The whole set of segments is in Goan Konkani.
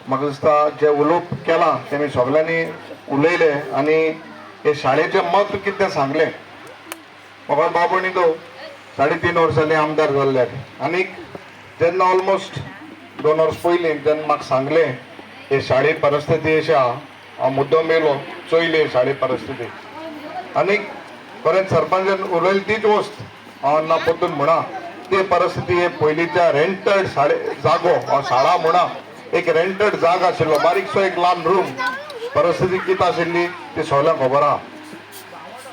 म्हाका दिसता जें उलोवप केलां तेमी सगल्यांनी उलयले आनी हे शाळेचें म्हत्व कितें तें सांगलें. म्हाका बाबू न्ही तो 3.5 वर्सांनी आमदार जाल्ल्याक आनीक जेन्ना ऑलमोस्ट 2 वर्स पयलीं जेन्ना म्हाका सांगलें हे शाळे परिस्थिती अशी आहा, हांव मुद्दम येयलो, चोयली शाळे परिस्थिती आनीक खरेंच सरपंचान उलयली तीच वस्त हांव ना परतून म्हणा, ती परिस्थिती हे पयलींच्या रेंटेड शाळे जागो वा शाळा म्हणा, एक रेंटेड जागा आशिल्लो बारीकसो एक ल्हान रूम, परिस्थिती कितें आशिल्ली ती सगल्यांक खबर आहा.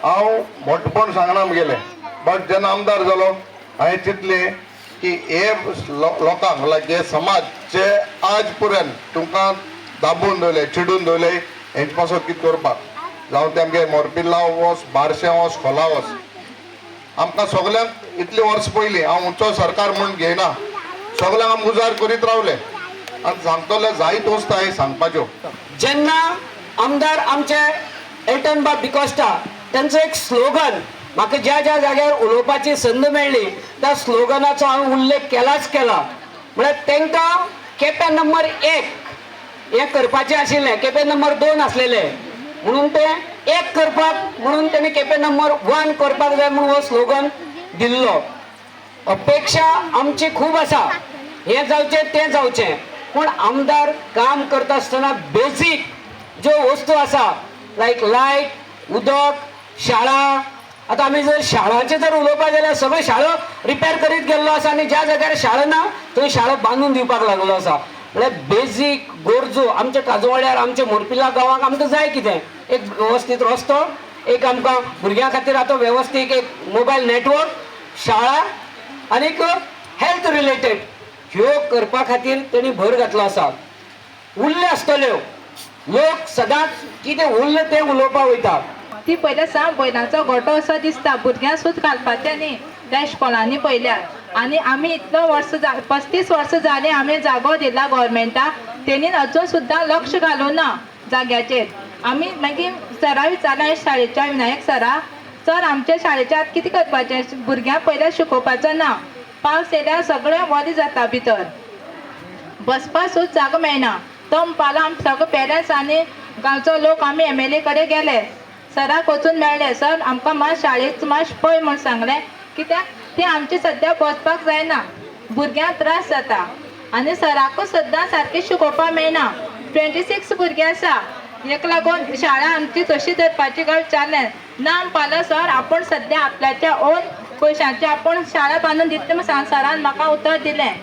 हांव मोठेपण सांगना म्हगेलें, बट जेन्ना आमदार जालो हांवें चिंतलें की हे लोकांक लायक हे समाज जे आज पर्यंत तुमकां दाबून दवरले, चिडून दवरले, हेंचे पासत कितें करपाक जावं ते आमगे मोरपिल्ला वच, बारशें वच, खोला वच, आमकां सगल्यांक इतलीं वर्सां पयलीं हांव उंचो सरकार म्हूण घेयना, सगल्यांक आमी उजार करीत रावले आनी सांगतले जायत वस्त हांवें सांगपाच्यो. जेन्ना आमदार आमचे एल्टन बाब डिकॉस्टा त्यांचो एक स्लोगन म्हाका ज्या ज्या जाग्यार उलोवपाची संद मेळ्ळी त्या स्लोगनाचो हांवें उल्लेख केलाच केला. म्हळ्यार तांकां केपें नंबर 1 हें करपाचें आशिल्लें, केपें नंबर 2 आसलेलें म्हणून ते 1 करपाक म्हणून तेणी केपें नंबर 1 करपाक जाय म्हणून हो स्लोगन दिल्लो. अपेक्षा आमची खूब आसा, हें जावचें तें जावचें, पूण आमदार काम करता आसतना बेजीक ज्यो वस्तू आसा लायक लायट, उदक, शाळा. आतां आमी जर शाळांचें जर उलोवपाक जाल्यार सगळ्यो शाळो रिपेर करीत गेल्लो आसा आनी ज्या जाग्यार शाळा ना थंय शाळा बांदून दिवपाक लागलो आसा. म्हळ्यार बेजीक गरजो आमच्या काजूवाड्यार, आमच्या मोरपिल्ला गांवाक आमकां जाय कितें, एक वेवस्थीत रस्तो, एक आमकां भुरग्यां खातीर आतां वेवस्थीत एक मोबायल नेटवर्क, शाळा आनीक हेल्थ रिलेटेड ह्यो करपा खातीर तेणी भर घातलो आसा. उरल्यो आसतल्यो, लोक सदांच कितें उरलें तें उलोवपाक वयता. ती पयल्या सावन बैलांचो गोठो असो दिसता, भुरग्यांक सुद्दां घालपाचें न्ही त्या इस्कॉलांनी पयल्यार. आनी आमी इतलो वर्स 35 वर्सां जालीं आमी जागो दिला गोवोरमेंटाक, तेणीन अजून सुद्दां लक्ष घालूं ना जाग्याचेर. आमी मागीर सरा विचारलें शाळेच्या विनायक सरा, सर आमच्या शाळेच्या आत कितें करपाचें, भुरग्यांक पयल्यार शिकोवपाचो ना, पावस येयल्यार सगळें वलें जाता, भितर बसपाक सुद्दां जागो मेळना. तो म्हणपाक आमी सगळे पेरंट्स आनी गांवचो लोक आमी एमएलए कडेन गेले, सराक वचून मेळ्ळे, सर आमकां मात शाळेक मातशें पळय म्हूण सांगलें, कित्याक ती आमची सद्या बसपाक जायना, भुरग्यांक त्रास जाता आनी सराकूय सुद्दां सारकें शिकोवपाक मेळना. 26 भुरगीं आसा, हेका लागून शाळा आमची तशी धरपाची काय विचारलें ना. म्हणपालो सर आपूण सद्या आपल्याच्या ओन पयशांची आपूण शाळा बांदून दितले म्हूण सरान म्हाका उतर दिलें.